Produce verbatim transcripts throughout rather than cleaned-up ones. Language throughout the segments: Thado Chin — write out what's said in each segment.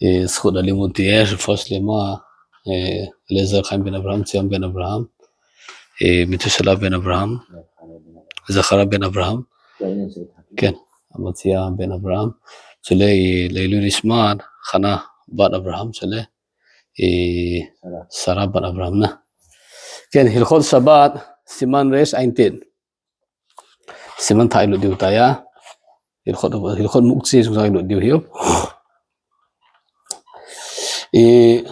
Eh, Sukot Alimuti, eh, Rufus Lema, eh, Eliezer Chaim ben Abraham, Tzion ben Abraham, eh, Methuselah ben Abraham, Zechariah ben Abraham, ken, Amaziah ben Abraham, chule, eh, Leilun Ismael, Hannah bat Abraham, chule, eh, Sarah bat Abraham na. Ken, Hilchot Shabbat, Siman Resh Ayin Tet. Siman thah ilut diu taiya. Hilchot, Hilchot mukchi chungchang ilut diu hiu. I,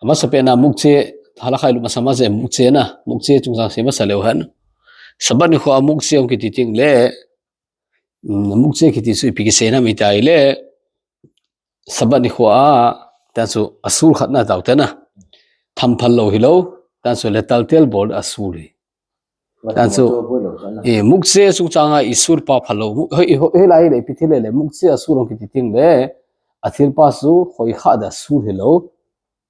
amasapen a mukchi, halakha ilut masa masa mukchi na, mukchi chungchang si masa leu hen. Shabbat nikho a mukchi hung kiti teng le, mm, mukchi kiti chu ipi kisei ham itileh, Shabbat nikho a, tah chu asur khat na tao tena. Tham phal lou hilou, tah chu letaltel bol asur hi. Tah chu, eh, mukchi chungchang a isur pa phal lou. Mu-, hi, hi, hilai le ipi thil le, mukchi asur hung kiti teng le, athil pa chu khoi kha da asur hilou.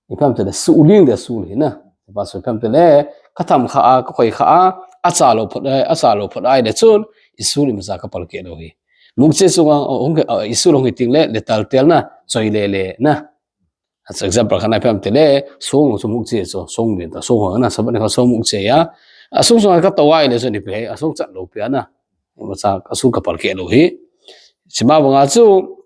Ipi ham itileh, suhling le asur hi na. Pa chu ipi ham itileh, ka tham kha a, ka khoi kha a, acha lou phot, eh, acha lou phot ahile chun, isur imacha ka palkeh lou hi. Mukchi chunga, oh, hung, ah, isur hung hi teng le, letaltel na, choi le le na. As example khat na ipi ham itileh, song chu mukchi chu, song bin ta, song hung na, Shabbat nikho song mukchi a. Asung sung ka tao ahile chun ipi, asung chat lou pi a na. Imacha, asur ka palkeh lou hi. Chima banga chu,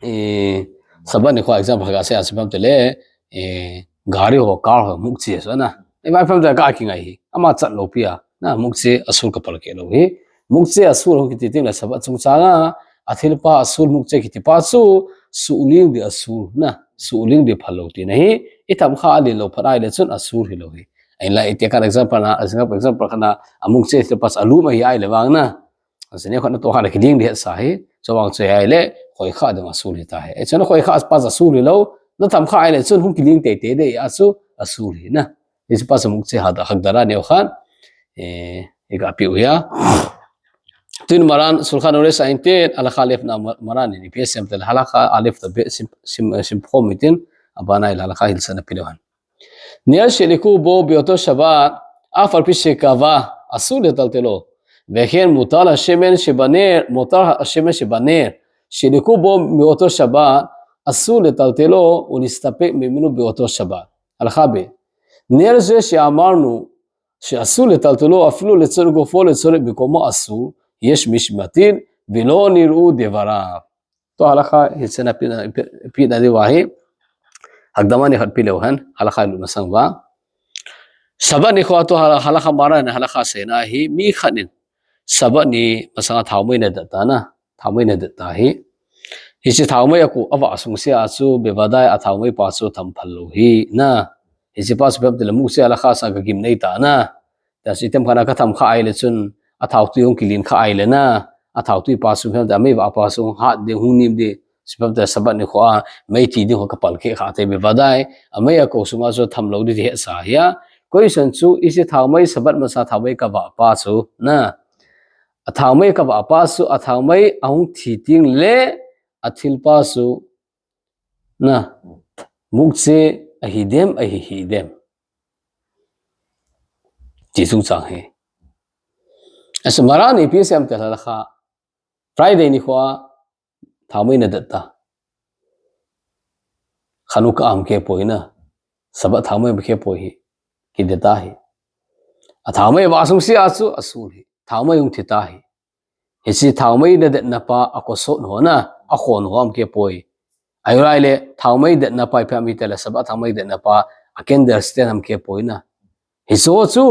eh, Shabbat nikho example ka sei a, ipi ham itileh, eh, gari ho, car ho, mukchi chu na. Eh, ipi ham itileh ka kingai hi. Ama chat lou pi a. Na, mukchi asur ka palkeh lou hi. Mukchi asur hung kiti teng le Shabbat chungchang a, athil pa asur mukchi kiti pa chu, suhling le asur na. Suhling le phal lou tina hi. Itham kha a lin lou phot ahile chun asur hilou hi. Ahinla iti khat example na, example, example khat na, amukchi thil pa chu alum ahi ahile vang na. Asene khat na to khat na kiling di hetsa hi. Chuvang chu ahile, khoi kha ding asur hita hi. Eh, chuna khoi kha pa chu asur hilou, na tham kha ahile chun hung kiling teitei ding a chu asur hi na. Hiche pa chu mukchi ha da, Hagdara neo khat. Eh, iga piu hia. Tun Maran, Shulchan Aruch Ayin Tet, halakha alef na Ma-, Maran in ipi asei ham itileh, halakha alef to bet sim, sim, eh, sim phom itin, abana ahile halakha hilchetna pe leu hen. Ner shidliku bo beoto Shabbat, af al pi shekava, asur letaltelo. Veken mutar hashemen shebaner, mutar hashemen shebaner, shidliku bo meoto Shabbat, asur letaltelo, ulastapek mimenu beoto Shabbat. Halakha bet. Ner ze sheamarnu, sheasur letaltelo, afilu lechoret gufo lechoret bekomo asur, yesh mishmatin, velo niru devarav. To halakha, hiche na pina, pi-, pina diu ahi. Hakdama ni khat pe leu hen, halakha ilut masang uva. Shabbat nikho a to hala-, halakha Maran in halakha aseina hi, mi khat in. Shabbat ni masang a thaomei ana det ta na, thaomei ana det ta hi. Hiche thaomei a ko, avah sungse a chu, bevadai a thaomei pa chu tham phal lou hi na. Hiche pa chu ipi ham itileh mukchi halakha sa ka gimnei ta na. Tah chu item khat na ka tham kha ahile chun, athaotui hung kilin kha ahile na, athaotui pa chu ipi ham itileh, amei vah pa chu hat ding hung nim ding, ipi ham itileh Shabbat nikho a, mei thi ding ho ka palkeh kha te bevadai, amei a ko sunga chu tham lou ding ti hetsa hia, question chu, hiche thaomei Shabbat masa thaomei ka vah pa chu, na, athaomei ka vah pa chu, athaomei ahung thi teng le, athil pa chu, na, mukchi ahi dem, ahi hi dem. Ti chungchang hi. Asa Maran in ipi asei ham itileh halakha. Friday nikho a thaomei ana det ta. Chanukah ham khe poi na. Shabbat thaomei ham khe poi hi. Kidet ta hi. Athaomei vah sungse a chu asur hi. Thaomei hung thi ta hi. Hiche thaomei ana detna pa a kosot ho na, akhon ho ham khe poi. Ahilou le, thaomei detna pa ipi ham itileh, Shabbat thaomei detna pa, a candle stand ham khe poi na. Hiche ho chu,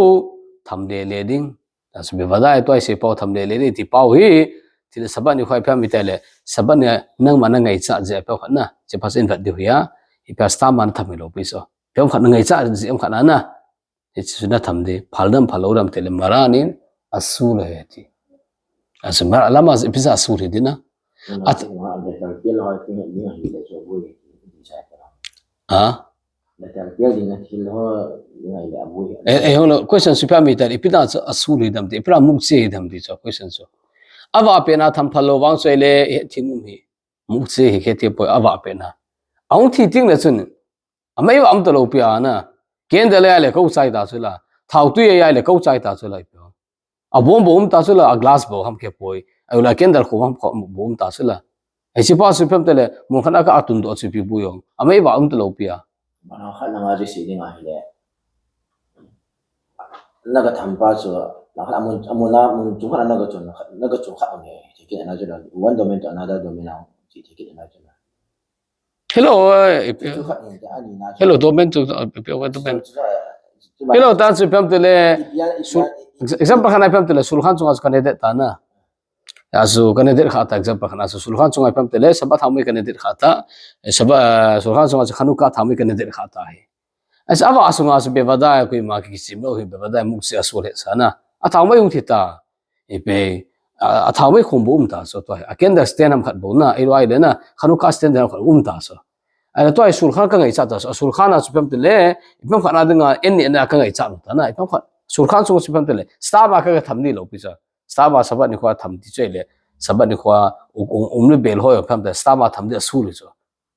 tham le le ding. Tah chu bevadai tua isei pau tham le le ding ti pau hi, tile Shabbat nikho ipi ham itileh, Shabbat ni nangma na ngaichat jeh a ipi ham khat na, hiche pa chu ivet diu hi a, ipi ham stamp a na tham hilou pi chu. Ipi ham khat na ngaichat jeh ham khat na na. Hiche chu na tham ding, phal dem phal lou dem tile Maran in asur ahi ti. Asur, Maran lama ipi jeh a asur hi ding na. At- Ha? Eh, eh, hung lo, question chu ipi ham itileh, ipi jeh a asur hi dem ti, ipi jeh a mukchi hi dem ti chu, question chu. Avah pet na tham phal lou vang chu ahile, hethem um hi. Mukchi hi khe ti poi avah pet na. Ahung thi teng le chun, amei vah um talou pi a na. Candle a le ko chai ta chu la. Thaotui a le ko chai ta chu la ipi. Abom bom um ta chu la, a glass bou ham khe poi. Ahilou le candle kho ham kho bou um ta chu la. Hiche pa chu ipi ham itile, mun khat a ka atun doh chu ipi bu jong. Amai va um talou pi a. Mana khat na nga chu sei ding ahile. Na ka tham pa chu, na khat amun, amun la, mun chung khat na ka chun, na ka chung khat ang he. Thei kit na chu la. One domain to another domain ang. Thei kit na chu la. Hello, eh, Chu khat ni, ani na chu. Hello, domain chu, uh, domain. Chu, chu, chu, Hello, ta chu ipi ham itile, Ipia, ipia, sul-, ipia. Example khat na ipi ham itile, sulkhan chunga chu ka ne det ta na. Achu ka ne det kha ta example khat na chu sulkhan chunga ipi ham itile, Shabbat thangmai ka ne det kha ta. Eh, Shabbat, eh, sulkhan chunga chu Chanukah thangmai ka ne det kha ta hi. Achu ava sunga chu bevadai koima kichim lou hi bevadai mukcheh a sul he sa na. A thangmai hung thi ta. Ipi, a, a thangmai khum bu um ta so tua hi. A candle stand ham khat bu na, i roi le na, Chanukah stand ham khat um ta so. Ahile tua hi sulkhan ka ngaichat ta so. A sulkhan a chu ipi ham itile, ipi ham khat na dinga, en ni en na ka ngaichat ta na, ipi ham khat. Sulkhan chunga chu ipi ham itile, star a ka, ka tham ni lou pi sa. Star a Shabbat nikho tham ti chu le, Shabbat nikho um, um, um le bel hoi, ipi ham itile, star a tham di a sul le chu.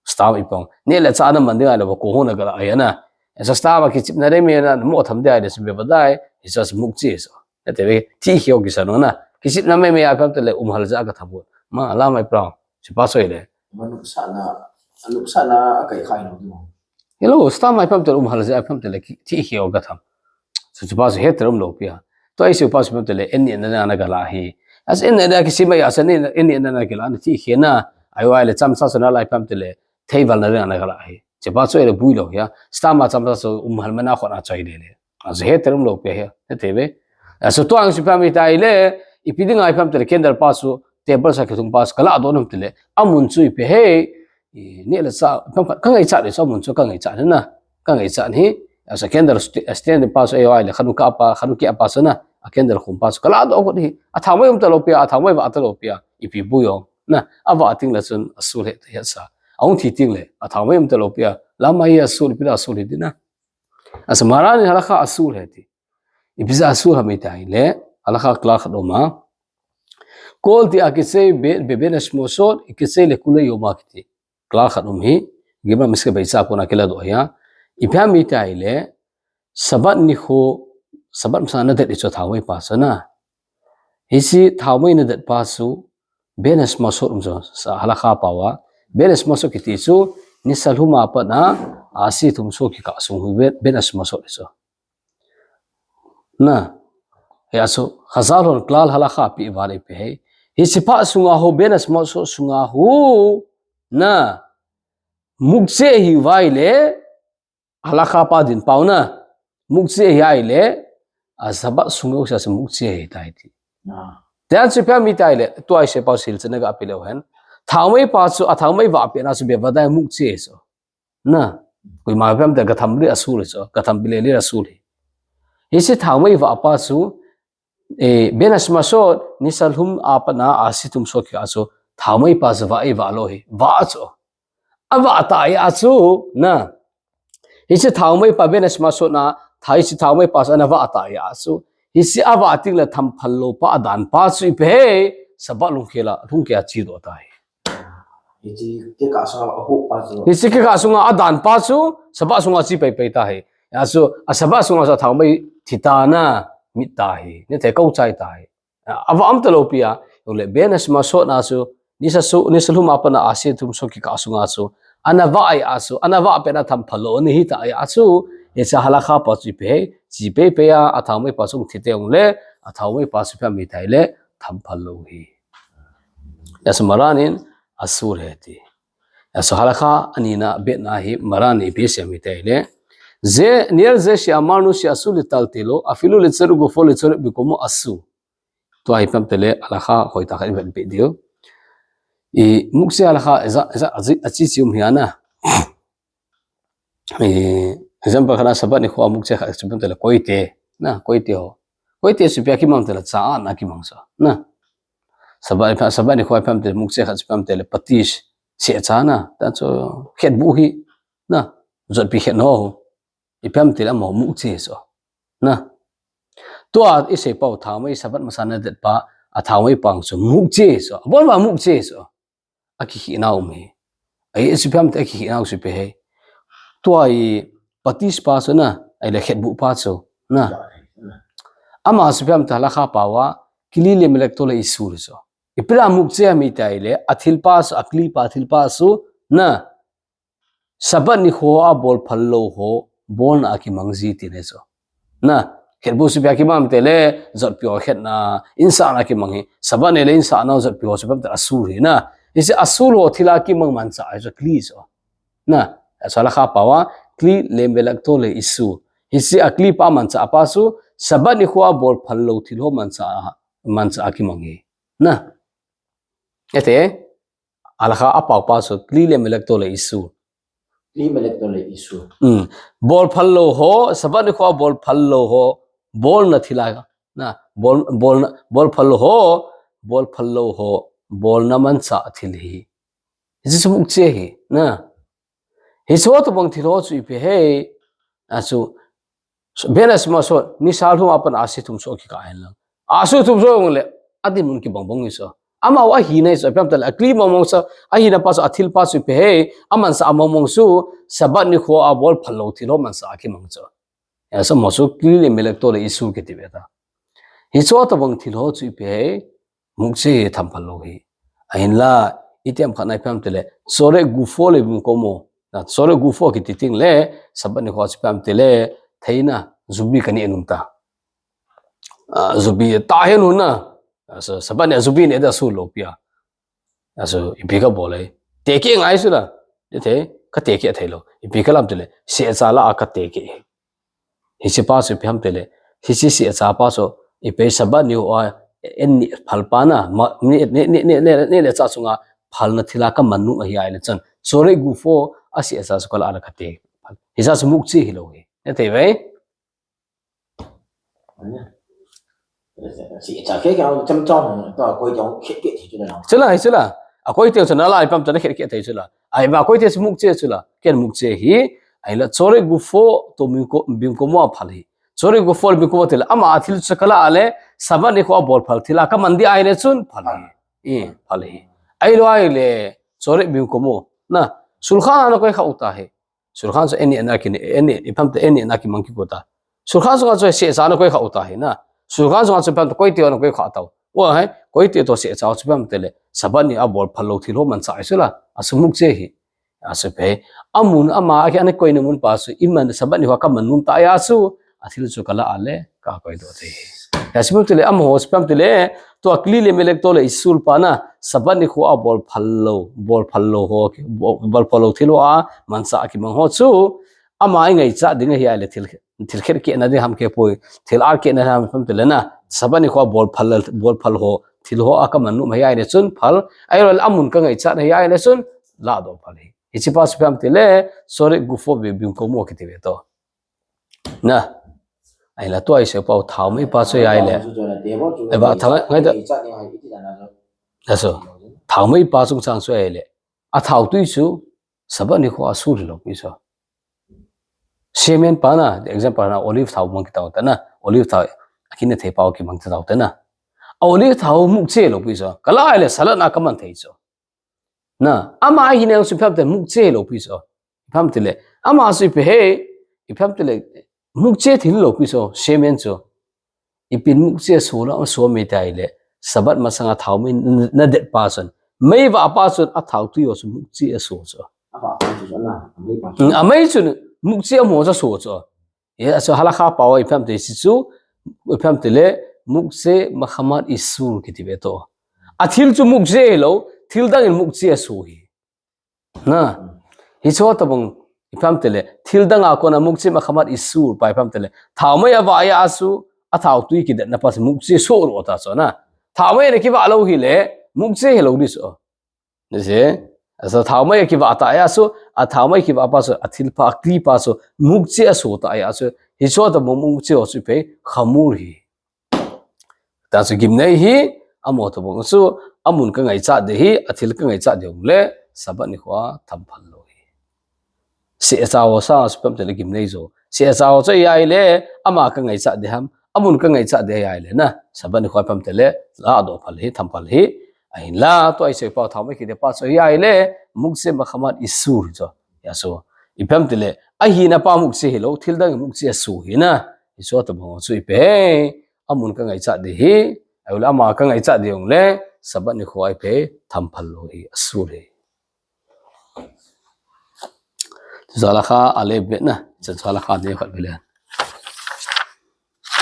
Star a ipi ham. Neh le chah na man ding ahile, ko hung na ka la, ai na. Esa star a kichim na de me na, mo tham di ahile, chu bevadai, hichu chu mukcheh so. Ete ve, thi kheo kisa no na. Kichim na me me a ipi ham itile, um hal ja ka tham bu. Ma, la mai prao. Chu pa so le. Manuksa na, manuksa na a kai khai no mo. Hello, star a ipi ham itile um hal ja ipi ham itile ki, thi kheo ka tham. Chu chu pa chu heter um lou pi a. Tua i chu pa chu ipi ham itile en ni en na na ka la hi. Achu en ni en na kichim a, achu en ni en na na ka la na thi khe na. Ai wai le cham sa chu na la ipi ham itile thei val na na ka la hi. Chu pa chu le bui lou hi a. Star a cham sa chu um hal ma na kho na choi le le. Achu heter um lou pi a hi. Ete ve. Achu tua ang chu ipi ham itile. Ipi dinga ipi ham itile candle pa chu table sa kithung pa chu ka la doh nom itile. Amun chu ipi he. I, neh le chah, ipi ham khat, ka ngaichat le chu amun chu ka ngaichat na. Ka ngaichat hi. Achu candle st-, stand pa chu a roi le, Chanukah pa, Chanukah pa chu na. A candle khum pa chu ka la doh got hi. A thangmai um talou pi a, a thangmai va talou pi a. Ipi bu jong. Na, a va ting le chun a sul he, he sa. A hung thi ting le, a thangmai um talou pi a. La mai a sul, ipi la sul hi di na. Achu Maran in halakha a sul he ti. Ipi jeh a sul ham itile, halakha klal khat um a. Kol ti a kichei be, be, ben hashmashot, kichei le kulei yom a kiti. Klal khat um hi, Gemara Masechet Beitza a kona kila doh hi a. Ipi ham itile, Shabbat nikho, Shabbat masa na det i chu thangmai pa chu na. Hiche thangmai na det pa chu, ben hashmashot um chu, sa halakha pao a. Ben hashmashot kiti chu, nisa lhum a pat a, asi thum so kikah sung hi ben, ben hashmashot chu. Na, hiya chu, Chazal hon klal halakha pi vale pe hei. Hiche pa sunga ho ben hashmashot sunga ho, na, mukcheh hi vale, halakha pa din pao na, mukcheh hi ahile, a Shabbat sunga ho sa mukcheh hi tai ti. Ah. Tia chu ipi ham itile, tua i se pao sil chena ga pi leu hen. Thangmai pa chu, a thangmai va pi na chu bevadai mukcheh so. Na, koima ipi ham itile ka tham le a sul so, ka tham le le a sul hi. Hiche thangmai va pa chu, eh, ben hashmashot, nisa lhum a pat a, asi thum so kikah chu, thangmai pa chu va i va lou hi, va chu. A va ta ya chu, na. Hiche thangmai pa ben hashmashot na, tha hiche thangmai pa chu, ana va ta ya chu. Hiche a va ting le tham phal lou pa a dan pa chu ipi he, Shabbat lungkhel a, lungkhel a chi doh tai. Hiche kikah sunga a ho pa chu. Hiche kikah sunga a dan pa chu, Shabbat sunga chi pai pai ta hi. Ya chu, a Shabbat sunga sa thangmai thi ta na, mit ta hi. Ne te kau chai ta hi. A va um talou pi a, le ben hashmashot na chu, nisa su, nisa lhum a pat a asi thum so kikah sunga chu, ana va ya chu, ana va pe na tham phal lou, ni hi ta ya chu, hiche halakha pa chu ipi he, chi pe pe a, a thangmai pa chu thi te ung le, a thangmai pa chu ipi ham itile, tham phal lou hi. Hiya chu Maran in asur he ti. Hiya chu halakha ani na bet na hi Maran in ipi sei ham itile. Ze, niel ze she'amarnu she'asur litaltelo, afilu litzerut gufo litzerut bikomo asur. Tua hi ipi ham itile halakha hoi ta khat i vet pe diu. I mukcheh halakha, eza, eza, achi, achi chi um hi a na. Eh, example khat na Shabbat nikho a mukcheh khat chu ipi ham itile koite, na, koite ho. Koite chu ipi a kimang itile cha a na kimang so, na. Shabbat, Shabbat nikho a ipi ham itile mukcheh khat chu ipi ham itile patish, seh cha na, ta chu khetbu hi, na, jotpi khet no ho. Ipi ham itile amaho mukcheh so, na. Tua i sei pao thangmai Shabbat masa na det pa, a thangmai pa chu mukcheh so, abon uva mukcheh so. A kikhehna um hi. Ai, ipi ham itile a kikhehna um chu ipi he. Tua i patish pa chu na, ahile khetbu pa chu, na. Ama chu ipi ham itile halakha pao a, kli le melek to le isur chu. Ipi a mukche ham itile, athilpa chu, aklipa athilpa chu, na, Sabbath nikho a bolphal lou ho, bolna a kimang ji tina chu. Na, khetbu chu ipi a kimang ham itile, jotpi ho khetna, insahna a kimang hi. Sabbath ni le insahna jotpi ho chu ipi ham itile asur hi na. Hiche asur ho thil a kimang manchah ahi chu kli chu. Na, chu halakha pao a, kli le melekto le isur. Hiche aklipa manchah pa chu, Sabbath nikho a bolphal lou thil ho manchah a, manchah a kimang hi. Na. Ete, halakha a paopa chu, kli le melekto le isur. Kli melekto le isur. Hmm. Bolphal lou ho, Sabbath nikho a bolphal lou ho, bolna thil a, na, bol, bolna, bolphal lou ho, bolphal lou ho, bolna manchah thil hi. Hiche chu mukche hi, na. Hiche ho tobang thil ho chu ipi ham, achu, bena sima so, nisa lhum a pat a ahsi thum so kikah hen lang. Ahsi thum so jong le, adinmun kibang bang hi chu. Amaho ahina hi chu, ipi ham itile, akli mong mong chu, ahina pa chu, athilpa chu ipi ham, amanchah mong mong chu, Sabbath nikho a bolphal lou thil ho manchah a kimang chu. Hiche amaho chu kli le melekto le isur kiti ve ta. Hiche ho tobang thil ho chu ipi ham, mukche hi thamphal lou hi. Ahinla, itiham khat na ipi ham itile, Tzorech Gufo le Bimkomo. Na, Tzorech Gufo kiti teng le, Sabbath nikho chu ipi ham itile, theina, zubi kaneh nom ta. Ah, zubi ta hen hun na. Ah, so, Sabbath ni a zubi neh ding asur lou pi a. Achu, ipi kabol ham. Tekeh ngai chu la. Ete, katekeh thei lou. Ipi kalam itile, secha lah a katekeh. Hiche pa chu ipi ham itile, hiche secha pa chu, ipi Sabbath nikho a, en neh phal pa na, ma, neh, neh le chah chunga, phalna thil a kaman nom ahi ahile chun. Tzorech Gufo a secha chu kalah a kate. Hiche chu mukche hilou hi. Ete ve. Secha khe khe cham cham to koi jong khe khe thei chu la. Chu la, chu la. Akoi teng chu nala ipi ham itile khe khe thei chu la. Ahivang akoi teng chu mukche chu la. Ken mukche hi. Ahinla Tzorech Gufo to Bimko, Bimkomo a phal hi. Tzorech Gufo le Bimkomo tile, ama athil chu kalah a le, Sabbath nikho a bolphal thil a kaman ding ahile chun phal hi. I, phal hi. Ahilou ahile, Tzorech Bimkomo. Na, shulchan a nakoi kha u ta hi. Shulchan chu en neh na ki, en neh, ipi ham itile en neh na kimang kiko ta. Shulchan chunga chu secha nakoi kha u ta hi na. Shulchan chunga chu ipi ham itile koi teng nakoi kha tau. Wa hai, koi teng to secha chu ipi ham itile, Sabbath ni a bolphal lou thil ho manchah ahi chu la. Achu mukche hi. Achu ipi ham. Amun ama a ki ana koina mun pa chu, iman Sabbath nikho a kaman nom ta ahi chu, athil chu kalah a le, kakoi doh thei. Hiche ipi ham itile, amaho chu ipi ham itile, tua kli le melekto le isur pa na, Sabbath nikho a bolphal lou, bolphal lou ho, bol, bolphal lou thil ho a, manchah a kimang ho chu, ama ingaichat ding ahi ahile thil, thil khet keh na ding ham kei poi, thil a keh na ham ipi ham itile na, Sabbath nikho a bolphal, bolphal ho, thil ho a kaman nom ahi ahile chun phal, ahilou le amun kangaichat ahi ahile chun, lahdoh phal hi. Hiche pa chu ipi ham itile, Tzorech Gufo Bimkomo kiti ve to. Na. Ahinla tua isei pau thaomei pa chu ahile. Eva, thaomei, ngai ta. Achu, thaomei pa chungchang chu ahile. Athaotui chu, Sabbath nikho a sur hilou pi chu. Semen pa na, example na, olive thao mang kitao ta na, olive thao, akina thei pau kimang kitao ta na. A olive thao mukche lou pi chu. Kalah a le, salad na kaman thei chu. Na, ama ahina chu ipi ham itile mukche lou pi chu. Ipi ham itile. Ama chu ipi ham, ipi ham itile, mukche thil lou pi chu, semen chu. Ipi mukche aso la, aso ham itile. Sabbath masanga thaomei nadet pa chun. Meivah pa chun, athaotui ho chu mukche aso chu. Hmm, amei chun, mukche amaho chu aso chu. Ye, achu halakha pao a ipi ham itile hiche chu, ipi ham itile, mukche machamat isur kiti ve to. Athil chu mukche hilou, thil dang in mukche aso hi. Na. Hiche ho tobang, ipi ham itile, thil dang a kona mukche machamat isur pa ipi ham itile. Thaomei avah a chu, athaotui kidetna pa chu mukche soh lou ta chu na. Thaomei ana kivah lou hile, mukche hilou ding chu. Nise, achu thaomei kivah ta ahi chu, athaomei kivah pa chu, athilpa, aklipa chu, mukche aso ta ahi chu, hiche ho tobang mukche ho chu ipi ham, chamur hi. Tua chu gimnei hi, amaho tobang chu, amun kangaichat ding hi, athil kangaichat ding le, Sabbath nikho a thamphal lou hi. Secha ho sanga chu ipi ham itile gimnei jo. Secha ho chu ahile, ama kangaichat ding ham, amun kangaichat ding ahile na. Sabbath nikho a ipi ham itile, lahdoh phal hi, thamphal hi. Ahinla, tua isei pau thaomei kiti pa chu ahile, mukche machamat isur chu. Achu, ipi ham itile, ahina pa mukche hilou, thil dang mukche aso hi na. Hiche ho tobang chu ipi ham, amun kangaichat ding hi, ahile ama kangaichat ding le, Sabbath nikho a ipi, thamphal lou hi, asur hi. Chujal a kha, ale bet na, chujal a kha ne khat vele.